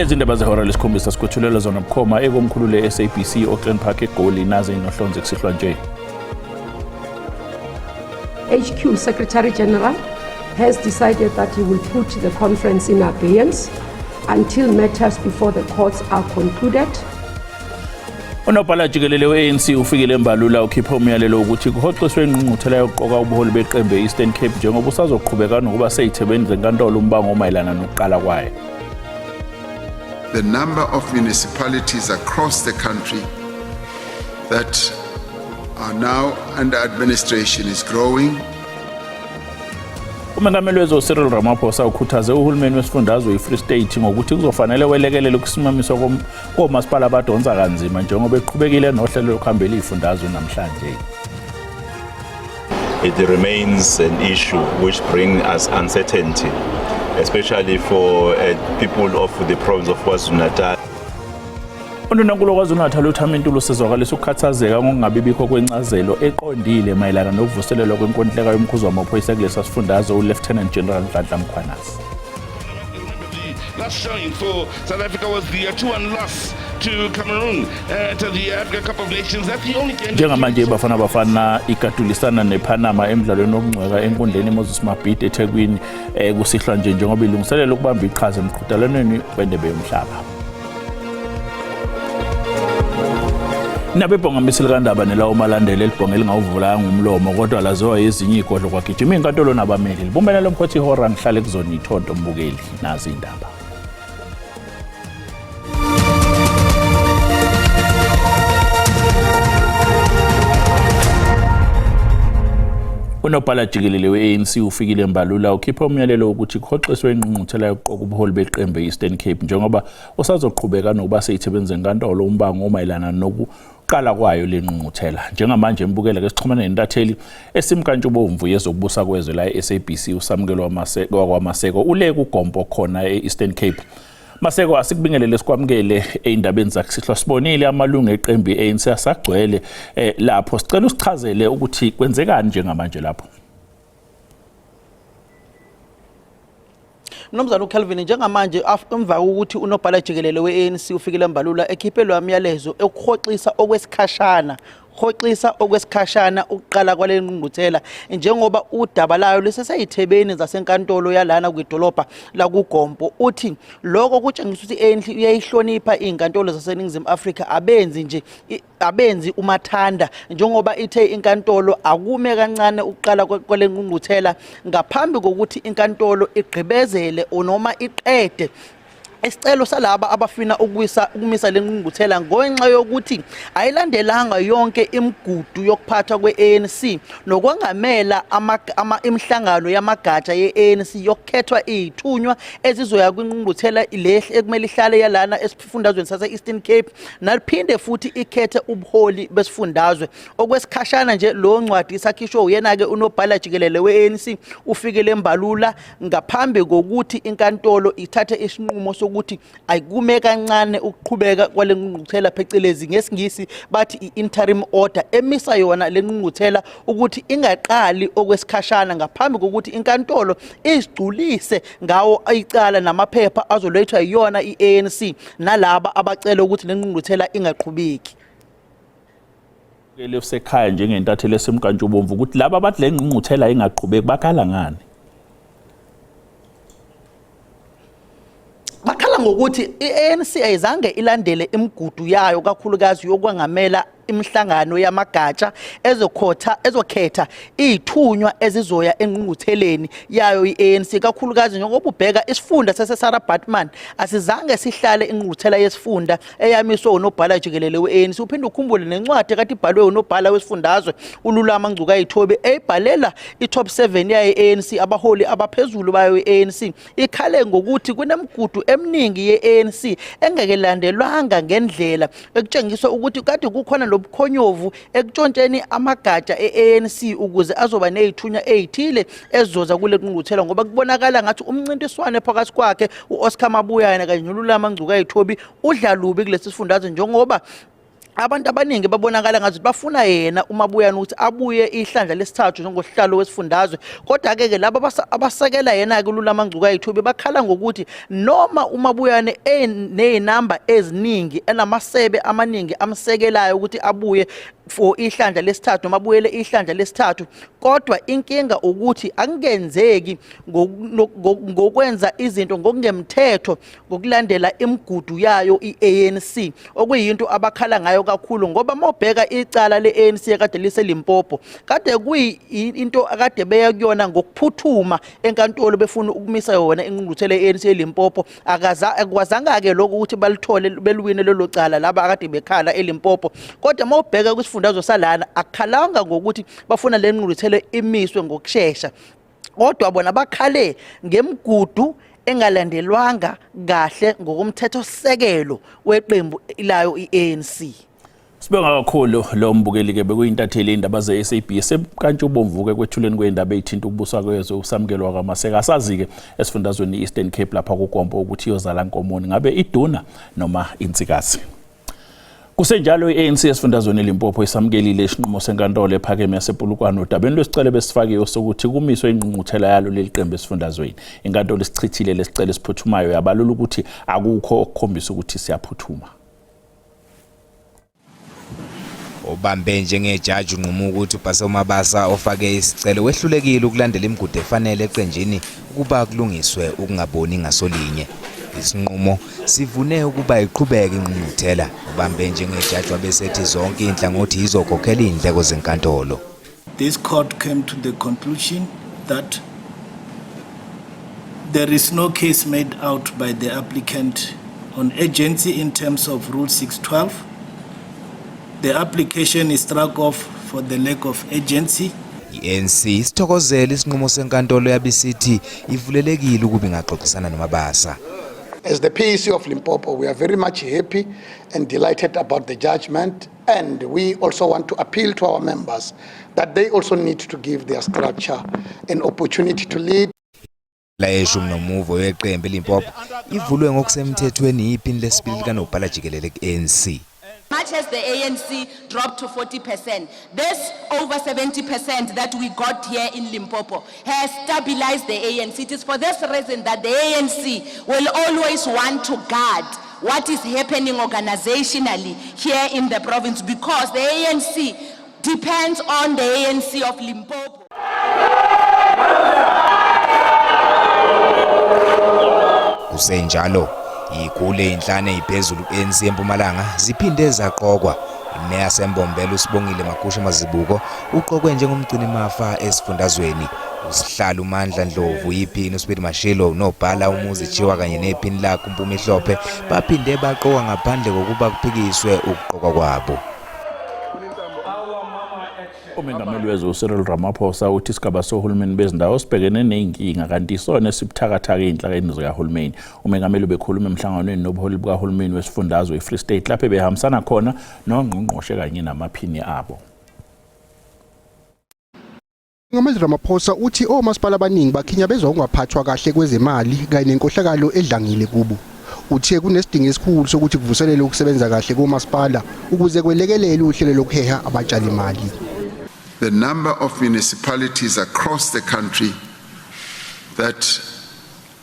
Lezi ndaba zehora lesikhombisa sikwethulela zona bukhoma ekomkhulu le-SABC Auckland Park eGoli naze inohlonze kusihlwa nje. HQ Secretary General has decided that he will put the conference in abeyance until matters before the courts are concluded. Unobhala jikelele we-ANC uFikile Mbalula ukhiphe umyalelo wokuthi kuhoxiswe ingqungquthela yokuqoka ubuholi beqembu e-Eastern Cape njengoba usazoqhubeka nokuba sey'thebeni zenkantolo umbango omayelana nokuqala kwayo. The number of municipalities across the country that are now under administration is growing. Umengameli wezwe Cyril Ramaphosa ukhuthaze uhulumeni wesifundazwe iFree State ngokuthi kuzofanele welekelele ukusimamiswa komasipala abadonsa kanzima njengoba eqhubekile nohlelo lokuhambela izifundazwe namhlanje. It remains an issue which brings us uncertainty, especially for people of the province of KwaZulu-Natal. Undunankulu waKwaZulu-Natal uThami Ntuli usezwakalisa ukukhathazeka ngokungabi bikho kwencazelo eqondile mayelana nokuvuselelwa kwenkontileka yomkhuzi wamaphoyisa kulesa sifundazwe uLieutenant General Nhlanhla Mkhwanazi. Last showing for South Africa was the 2-1 loss to Cameroon at the Africa Cup of Nations. That's the only game. Njengamanje iBafana Bafana igadulisana nePanama emdlalweni wokungcweka enkundleni iMoses Mabhida eThekwini kusihlwa nje njengoba ilungiselela ukubamba iqhaza emqhudelwaneni wendebe yomhlaba. Nabebhonga likandaba nelawo malandela elibhonga elingawuvulanga umlomo kodwa laziwa ezinye igodlo kwagijima inkantolo nabameli libumbene lomkhothi ihora ngihlale kuzona ithonto mbukeli nazi indaba. Unobhala jikelele we-ANC uFikile Mbalula ukhiphe umyalelo wokuthi kuhoxiswe ingqungquthela yokuqoka ubuholi beqembu e-Eastern Cape njengoba usazoqhubeka nokuba seyithebeni zenkantolo umbango omayelana nokuqala kwayo le ngqungquthela. Njengamanje mbukele ke sixhumane nentatheli esimkantshubomvu yezokubusa kwezwe la e-SABC uSamukelo wakwaMaseko ule kugompo khona e-Eastern Cape. Maseko, asikubingelele sikwamukele ey'ndabeni zakusihlwa. Sibonile amalungu eqembu i-ANC asagcwele lapho. Sicela usichazele ukuthi kwenzekani njengamanje lapho. Mnumzane uCalvin, njengamanje emva kokuthi unobhala jikelele we-ANC uFikile Mbalula ekhiphe lo myalezo ekuhoxisa okwesikhashana ukuqala kwale ngqungquthela njengoba udaba layo liseseyithebeni zasenkantolo yalana kwidolobha lakuGompo, uthi lokho kutshengisa ukuthi i-ANC iyayihlonipha iy'nkantolo zaseNingizimu Afrika, abenzi nje abenzi umathanda njengoba ithe inkantolo akume kancane ukuqala kwale ngqungquthela ngaphambi kokuthi inkantolo igqibezele noma iqede isicelo salaba abafuna ukumisa le ngqungquthela ngenxa yokuthi ayilandelanga yonke imigudu yokuphathwa kwe-ANC nokwengamela imihlangano yamagatsha ye-ANC yokukhethwa iy'thunywa ezizoya kwingqungquthela le ekumele ihlale yalana esifundazweni sase-Eastern Cape naliphinde futhi ikhethe ubuholi besifundazwe. Okwesikhashana nje lo ncwadi isakhishwe uyena-ke unobhala jikelele we-ANC uFikile Mbalula ngaphambi kokuthi inkantolo ithathe isinqumo sokuthi ayikume kancane ukuqhubeka kwale ngqungquthela, phecelezi ngesiNgisi bathi i-interim order emisa yona le ngqungquthela ukuthi ingaqali okwesikhashana ngaphambi kokuthi inkantolo izigculise ngawo icala namaphepha azolethwa yiyona i-ANC nalaba abacela ukuthi le ngqungquthela ingaqhubeki. Usekhaya njengentatheli esimkantshubomvu ukuthi laba abathi le ngqungquthela ingaqhubeki bakhala ngani? Bakhala ngokuthi i-ANC ayizange ilandele imigudu yayo kakhulukazi yokwengamela imihlangano yamagatsha ezokhetha iy'thunywa ezizoya engqungqutheleni yayo i-ANC, kakhulukazi njengoba ubheka isifunda sase-Sarah Baartman asizange sihlale ingqungquthela yesifunda eyamiswe unobhala jikelele we-ANC. Uphinde ukhumbule nencwadi ekade ibhalwe unobhala wesifundazwe uLulama Ngcukayithobi eyibhalela i-top 7 yayo i-ANC, abaholi abaphezulu bayo i-ANC, ikhale ngokuthi kunemigudu eminingi ye-ANC engeke landelwanga ngendlela, ekutshengisa ukuthi kade kukhona lobukhonyovu ekutshontsheni amagatsha e-ANC ukuze azoba ney'thunywa ey'thile ezizoza kule ngqungquthela, ngoba kubonakala ngathi umncintiswane phakathi kwakhe u-Oscar Mabuyane kanye noLulama Ngcukayithobi udla lubi kulesi sifundazwe njengoba Abantu abaningi babonakala ngathi bafuna yena uMabuyane ukuthi abuye ihlandla lesithathu njengosihlalo wesifundazwe, kodwa-ke ke laba abasekela yena-ke uLulama Ngcukayithubi bakhala ngokuthi noma uMabuyane eney'namba eziningi, enamasebe amaningi amsekelayo ukuthi abuye for ihlandla lesithathu noma abuyele ihlandla lesithathu, kodwa inkinga ukuthi akungenzeki ngokwenza izinto ngokungemthetho, ngokulandela imigudu yayo i-ANC, okuyinto abakhala ngayo kakhulu. Ngoba mawubheka icala le-ANC ekade liseLimpopo, kade kuyinto akade beya kuyona ngokuphuthuma enkantolo befuna ukumisa yona ingqungquthela ye-ANC eLimpopo. Akwazanga-ke lokho ukuthi balithole, beluwine lelo cala laba akade bekhala eLimpopo. Kodwa mawubheka kwisifundazwe salana, akukhalanga ngokuthi bafuna le ngqungquthela imiswe ngokushesha, kodwa bona bakhale ngemigudu engalandelwanga kahle ngokomthethosisekelo weqembu layo i-ANC. Sibonga kakhulu lo mbukeli-ke, bekuyintatheli indaba ze-SAB sebukantshubomvu-ke kwethuleni kwey'ndaba ey'thinta ukubusa kwezwe uSamkelo kaMaseka. Asazi-ke esifundazweni i-Eastern Cape lapha kuGompo ukuthi iyozala nkomoni, ngabe iduna noma insikazi. Kusenjalo, i-ANC esifundazweni eLimpopo isamukelile isinqumo senkantolo ephakeme yasePolokwane odabeni lwesicelo besifakiwe sokuthi kumiswe ingqungquthela yalo leli qembu esifundazweni. Inkantolo isichithile lesicelo esiphuthumayo, yabalula ukuthi akukho okukhombisa ukuthi siyaphuthuma. Obambe njengejaji unquma ukuthi uBhase Mabasa ofake isicelo wehlulekile ukulandela imigudu efanele eqenjini ukuba kulungiswe ukungaboni ngasolinye. Isinqumo sivune ukuba iqhubeke ingqungquthela. Ubambe njengejaji wabesethi zonke inhlangothi izokhokhela izindleko zenkantolo. This court came to the conclusion that there is no case made out by the applicant on urgency in terms of Rule 612. The application is struck off for the lack of urgency. I-ANC isithokozele isinqumo senkantolo, yabisithi ivulelekile ukuba ingaxoxisana noMabasa. As the PEC of Limpopo, we are very much happy and delighted about the judgment, and we also want to appeal to our members that they also need to give their structure an opportunity to lead. La yeshumi nomuvo yeqembu eLimpopo ivulwe ngokusemthethweni iphini lesibili likanobhala jikelele ku-ANC. Much as the ANC dropped to 40%, this over 70% that we got here in Limpopo has stabilized the ANC. It is for this reason that the ANC will always want to guard what is happening organizationally here in the province, because the ANC depends on the ANC of Limpopo. Kusenjalo, izikhulu ezinhlanu eziphezulu ku-ANC eMpumalanga ziphinde zaqokwa. Imeya yaseMbombela uSibongile Makusha Mazibuko uqokwe njengomgcinimafa esifundazweni. Usihlalo uMandla Ndlovu, iphini uSpeed Mashilo, unobhala uMuzi Chiwa kanye nephini lakhe uMpumi Hlophe baphinde baqokwa ngaphandle kokuba kuphikiswe ukuqokwa kwabo. Umengameli wezwe uCyril Ramaphosa uthi isigaba sohulumeni bezindawo sibhekene ney'nkinga kanti isona esibuthakathaka ey'nhlakeni zikahulumeni. Umengameli ubekhuluma emhlanganweni nobuholi bukahulumeni wesifundazwe i-Free State, lapho behambisana khona nongqongqoshe kanye namaphini abo. Umengameli Ramaphosa uthi omasipala abaningi bakhinyabezwa ukungaphathwa kahle kwezemali kanye nenkohlakalo edlangile kubo. Uthe kunesidingo esikhulu sokuthi kuvuselelwe ukusebenza kahle komasipala ukuze kwelekelele uhlelo lokuheha abatshalimali. The number of municipalities across the country that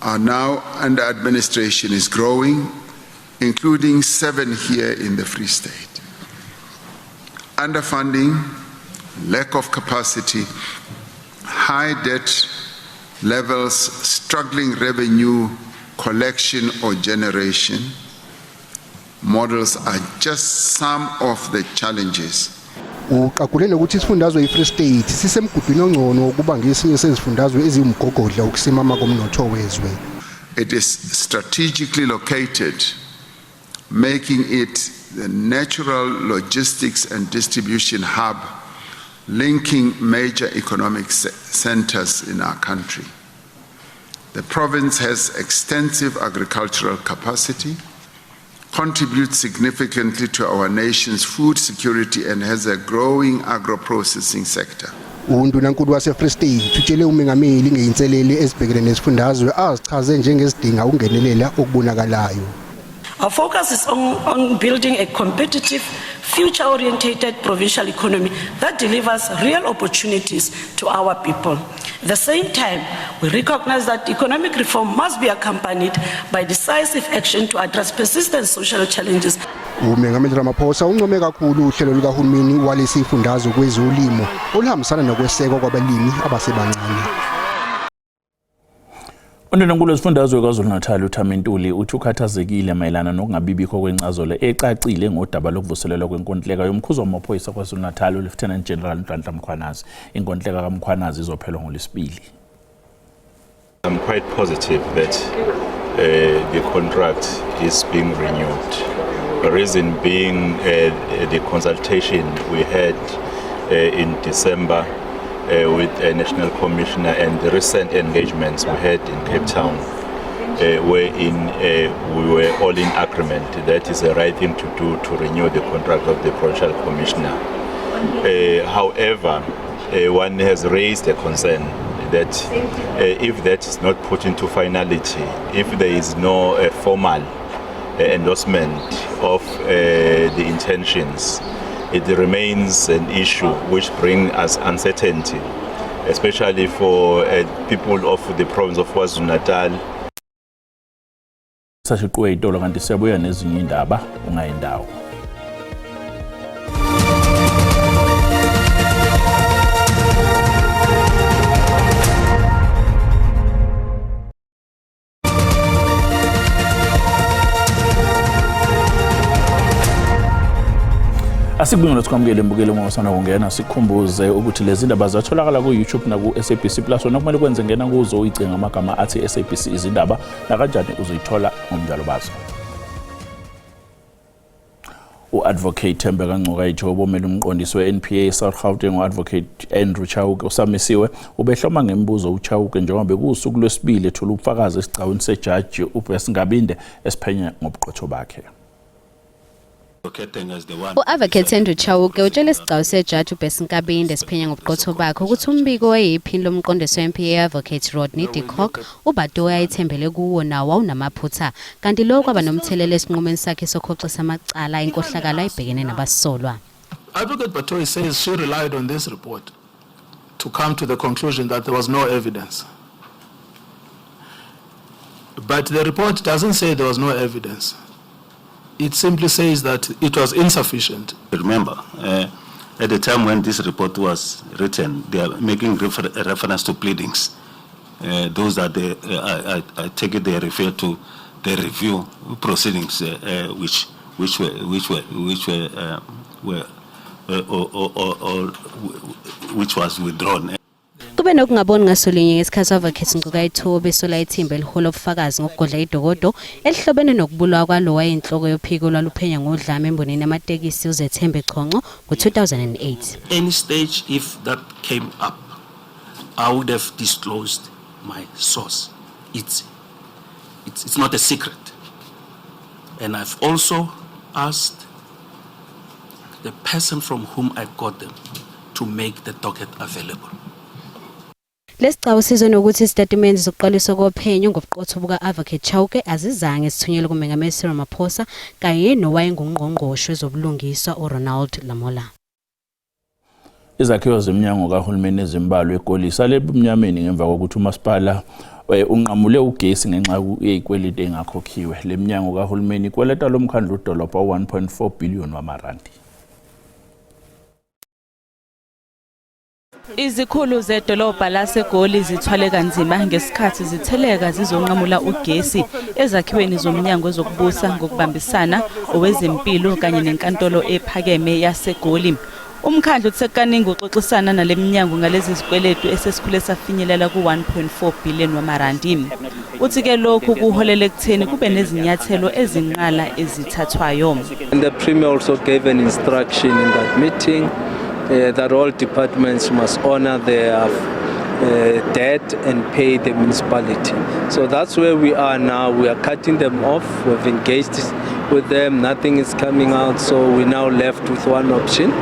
are now under administration is growing, including seven here in the Free State. Underfunding, lack of capacity, high debt levels, struggling revenue collection or generation models are just some of the challenges. Uqagule nokuthi isifundazwe i-Free State sisemgudwini ongcono wokuba ngesinye sezifundazwe eziwumgogodla ukusimama komnotho wezwe. It is strategically located, making it the natural logistics and distribution hub linking major economic centers in our country. The province has extensive agricultural capacity, contributes significantly to our nation's food security, and has a growing agro-processing sector. Undunankulu wase-Free State utshele umengameli ngey'nselele ezibhekene nesifundazwe azichaze njengezidinga ukungenelela okubonakalayo. Our focus is on building a competitive, future-orientated provincial economy that delivers real opportunities to our people. At the same time, we recognize that economic reform must be accompanied by decisive action to address persistent social challenges. UMengameli Ramaphosa uncome kakhulu uhlelo lukahulumeni walesi sifundazwe kwezolimo oluhambisana nokwesekwa kwabalimi abasebancane. Undunankulu wesifundazwe KwaZulu-Natal uThami Ntuli uthi ukhathazekile mayelana nokungabibikho kwencazelo ecacile ngodaba lokuvuselelwa kwenkontileka yomkhuzi wamaphoyisa KwaZulu-Natal uLieutenant General Nhlanhla Mkhwanazi. Inkontileka kaMkhwanazi izophelwa ngoLwesibili. I'm quite positive that the contract is being renewed. The reason being the consultation we had in December with a national commissioner and the recent engagements we had in Cape Town, wherein we were all in agreement that is the right thing to do to renew the contract of the provincial commissioner. However, one has raised a concern that if that is not put into finality, if there is no formal endorsement of the intentions, it remains an issue which brings us uncertainty, especially for people of the province of KwaZulu-Natal. Sashiquwe itolo kanti siyabuya nezinye indaba, ungayindawo. Asikubingelele sikwamukele mbukeli ngosana kungena, sikukhumbuze ukuthi lezi ndaba zatholakala ku-YouTube naku-SABC Plus. Wena kumele kwenze ngena kuzo uyicinga amagama athi SABC izindaba, nakanjani uzoyithola ngomnjalo bazo. U-Advocate Thembeka Ngcukaitobi omele umqondisi we-NPA South Gauteng u-Advocate Andrew Chauke usamisiwe. Ubehloma ngemibuzo uChauke njengoba bekuwusuku lwesibili ethola ubufakazi esigcawini sejaji uBess Nkabinde esiphenya ngobuqotho bakhe. U-Advocate Andrew Chauke utshele isigcawu sejaji uBess Nkabinde esiphenya ngobuqotho bakhe ukuthi umbiko oyiphini lomqondisi we-NPA Advocate Rodney de Kock uBatohi ayethembele kuwo nawo wawunamaphutha, kanti lokho kwaba nomthelela esinqumeni sakhe sokhoxisa amacala enkohlakalo ayibhekene nabasolwa. Advocate Batohi says she relied on this report to come to the conclusion that there was no evidence. But the report doesn't say there was no evidence. It simply says that it was insufficient. Remember, at the time when this report was written, they are making reference to pleadings. Those that they, I take it they refer to the review proceedings, which was withdrawn. Kube nokungaboni ngasolinye ngesikhathi u-Advocate Ngcukaitobi esola ithimba elihola ubufakazi ngokugodla idokodo elihlobene nokubulawa kwalo wayeyinhloko yophiko lwaluphenya ngodlame embonini yamatekisi uZethembe Chonco ngo-2008. Any stage if that came up, I would have disclosed my source. It's not a secret. And I've also asked the person from whom I got them to make the docket available. Lesigcawu sizwe nokuthi isitatimende sokuqaliswa kophenyo ngobuqotho buka-Advocate Chauke azizange sithunyelwe kuMengameli Cyril Ramaphosa kanye nowayengungqongqoshe wezobulungiswa uRonald Lamola. Izakhiwo zeminyango kahulumeni ezimbalwa eGoli sale ebumnyameni ngemva kokuthi umasipala unqamule ugesi ngenxa yezikweletu engakhokhiwe. Le minyango kahulumeni ikweleta lomkhandlu udolobha 1.4 billion wamarandi. Izikhulu zedolobha laseGoli zithwale kanzima ngesikhathi zitheleka zizonqamula ugesi ezakhiweni zomnyango wezokubusa ngokubambisana, owezempilo kanye nenkantolo ephakeme yaseGoli. Umkhandlu uthe kaningi uxoxisana nale minyango ngalezi zikweletu esesikhule safinyelela ku-1.4 billion wamarandi. Uthi-ke lokhu kuholele ekutheni kube nezinyathelo ezinqala ezithathwayo. And the Premier also gave an instruction in that meeting that all departments must honor their debt and pay the municipality. So that's where we are now. We are cutting them off. We've engaged with them, nothing is coming out, so we're now left with one option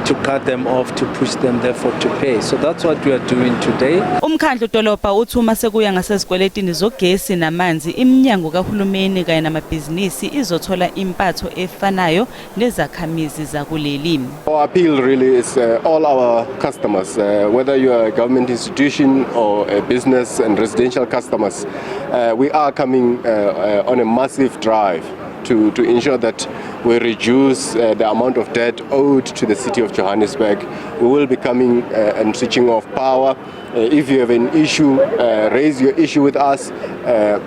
to cut them off, to push them therefore to pay. So that's what we are doing today. Umkhandlu dolobha uthi uma sekuya ngasezikweletini zogesi namanzi iminyango kahulumeni kanye namabhizinisi izothola impatho efanayo nezakhamizi zakuleli. Our appeal really is all our customers, whether you are a government institution or a business and residential customers, we are coming on a massive drive to ensure that we reduce the amount of debt owed to the city of Johannesburg. We will be coming and switching off power. If you have an issue, raise your issue with us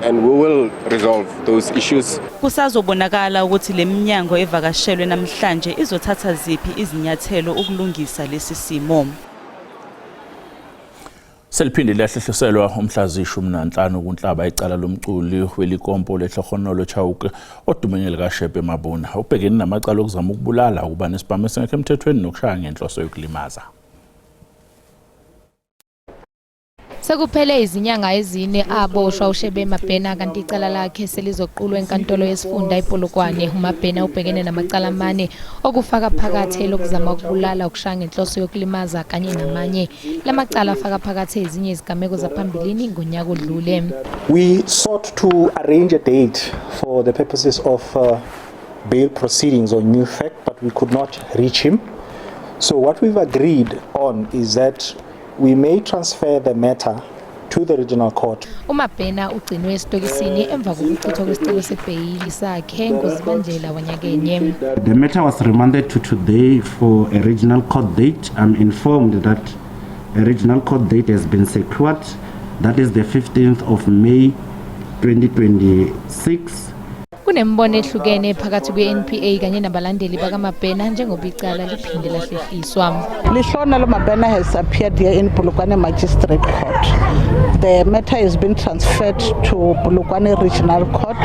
and we will resolve those issues. Kusazobonakala ukuthi leminyango evakashelwe namhlanje izothatha ziphi izinyathelo ukulungisa lesi simo. Seliphinde lahlehliselwa umhla zi-15 kuNhlaba icala lomculi welikompo leHlohonolo Chauke odume ngelikaShebe Mabuna ubhekene namacala okuzama ukubulala, ukuba nesibhamu esingekho emthethweni nokushaya ngenhloso yokulimaza. Sekuphele izinyanga ezine aboshwa uShebe Mabena kanti icala lakhe selizoqulwa enkantolo yesifunda iPolokwane. UMabena ubhekene namacala amane okufaka phakathi elokuzama ukubulala, ukushaya ngenhloso yokulimaza kanye namanye. Lamacala afaka phakathi ezinye izigameko zaphambilini ngonyaka odlule. We sought to arrange a date for the purposes of bail proceedings on new fact, but we could not reach him. So what we've agreed on is that we may transfer the matter to the regional court. UMabena ugcinwe esitokisini emva kokuchithwa kwesicelo sebheyili sakhe ngoZibandlela wanyakenye. The matter was remanded to today for a regional court date. I'm informed that a regional court date has been secured. That is the 15th of May 2026. Kunembono ehlukene phakathi kwe-NPA kanye nabalandeli bakaMabena njengoba icala liphinde lahlehliswa. Lehlohonolo Mabena has appeared here in Polokwane Magistrate Court. The matter has been transferred to Polokwane Regional Court,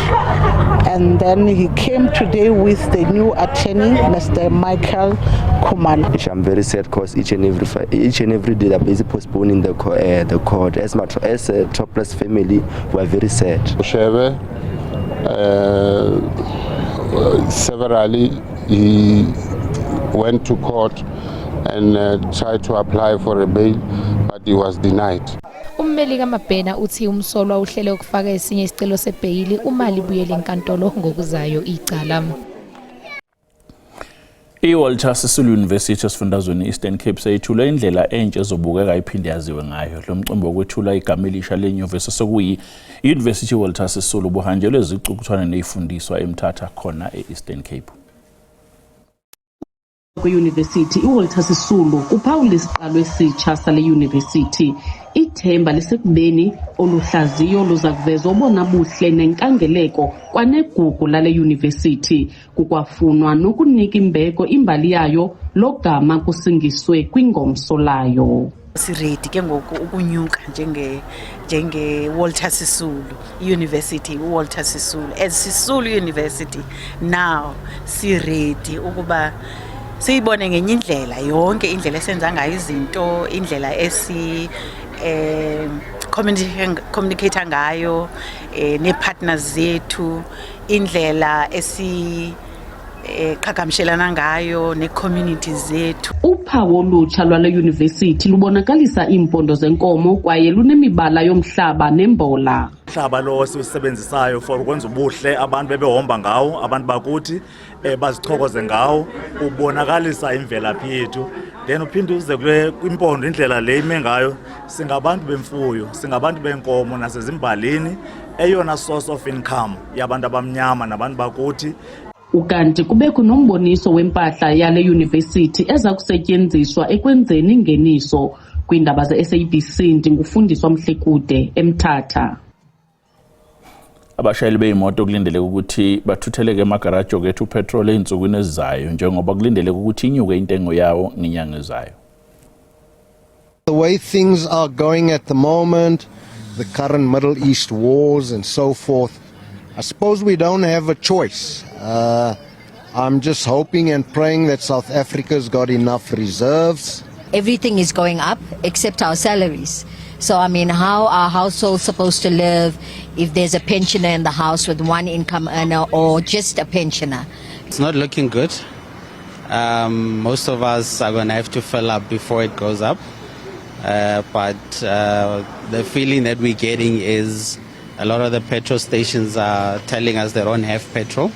and then he came today with the new attorney, Mr. Michael Khumalo. I'm very sad because each and every day they're busy postponing the court. As a topless family, we are very sad. Shebe, severally he went to court and tried to apply for a bail, but he was denied. Ummeli kaMabena uthi umsolwa uhlele ukufaka esinye isicelo sebheyili uma libuyele enkantolo ngokuzayo icala. I-Walter Sisulu University esifundazweni Eastern Cape seyithule indlela entsha ezobukeka iphinde yaziwe ngayo. Lo mcimbi wokwethula igama elisha lenyuvesi sokuyi University Walter Sisulu buhanjelwe izicukuthwane nezifundiswa eMthatha khona e-Eastern Cape. Kwi-University iWalter Sisulu kuphawula isiqalo esitsha sale university. Ithemba lisekubeni oluhlaziyo luza kuvezwa obona buhle nenkangeleko kwanegugu lale university. Kukwafunwa nokunika imbeko imbali yayo logama kusingiswe kwingomso layo. Siready ke ngoku ukunyuka njenge Walter Sisulu University, Walter Sisulu as Sisulu University now siready ukuba siyibone ngenye indlela yonke indlela esenza ngayo izinto, indlela esi communicate ngayo ne-partners zethu, indlela esi qhagamshelana ngayo ne-communities zethu. Uphawu olutsha lwale university lubonakalisa iimpondo zenkomo kwaye lunemibala yomhlaba nembola. Umhlaba lo siwusebenzisayo for ukwenza ubuhle abantu bebehomba ngawo, abantu bakuthi bazichokoze ngawo, ubonakalisa imvelaphi yethu. Then uphinde uze kule kwimpondo indlela le ime ngayo, singabantu bemfuyo, singabantu benkomo nasezimbalini, eyona source of income yabantu abamnyama nabantu bakuthi. Ukanti kubekho nomboniso wempahla yale university eza kusetyenziswa ekwenzeni ingeniso. Kwiindaba ze-SABC ndingufundiswa Mhlekude eMthatha. Abashayeli beyimoto kulindeleke ukuthi bathutheleke emagaraji okethu upetrol ey'nsukwini ezizayo njengoba kulindeleke ukuthi inyuke intengo yawo ngenyanga ezayo. The way things are going at the moment, the current Middle East wars and so forth, I suppose we don't have a choice. I'm just hoping and praying that South Africa's got enough reserves. Everything is going up except our salaries. So, I mean, how are households supposed to live if there's a pensioner in the house with one income earner or just a pensioner? It's not looking good. Most of us are going to have to fill up before it goes up. But the feeling that we're getting is a lot of the petrol stations are telling us they don't have petrol.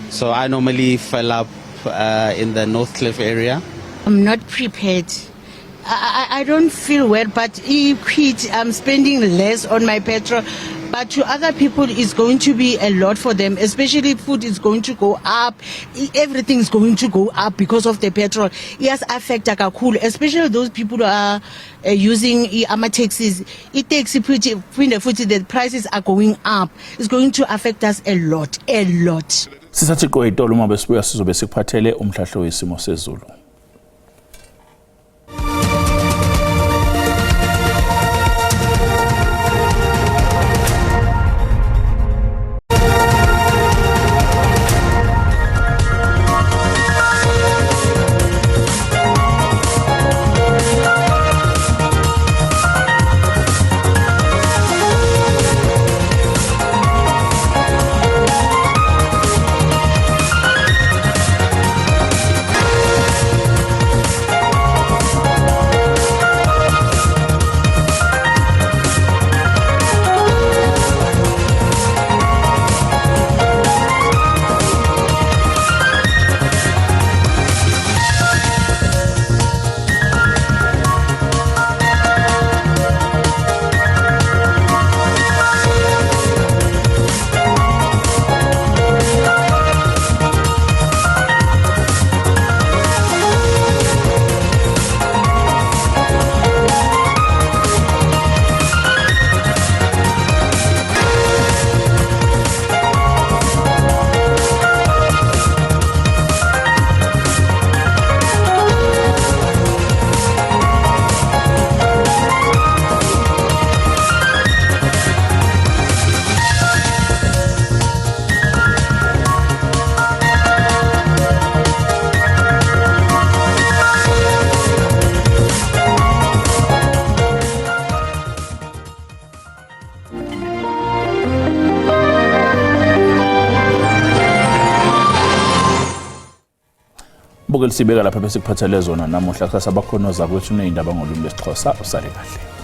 So I normally fill up in the Northcliff area. I'm not prepared. I don't feel well, but quit. I'm spending less on my petrol. But to other people, it's going to be a lot for them, especially food is going to go up. Everything is going to go up because of the petrol. Yes, affect kakhulu, especially those people who are using ama-taxis. I-taxi phinde futhi the prices are going up. It's going to affect us a lot, a lot. Sisathi qo itolo uma besibuya sizobe sikuphathele umhlahlo wesimo sezulu. Bukeli, sibeka lapha besikuphathele zona namuhla. Kusasa bakhona zakwethu nezindaba ngolwimi lwesiXhosa. Usale kahle.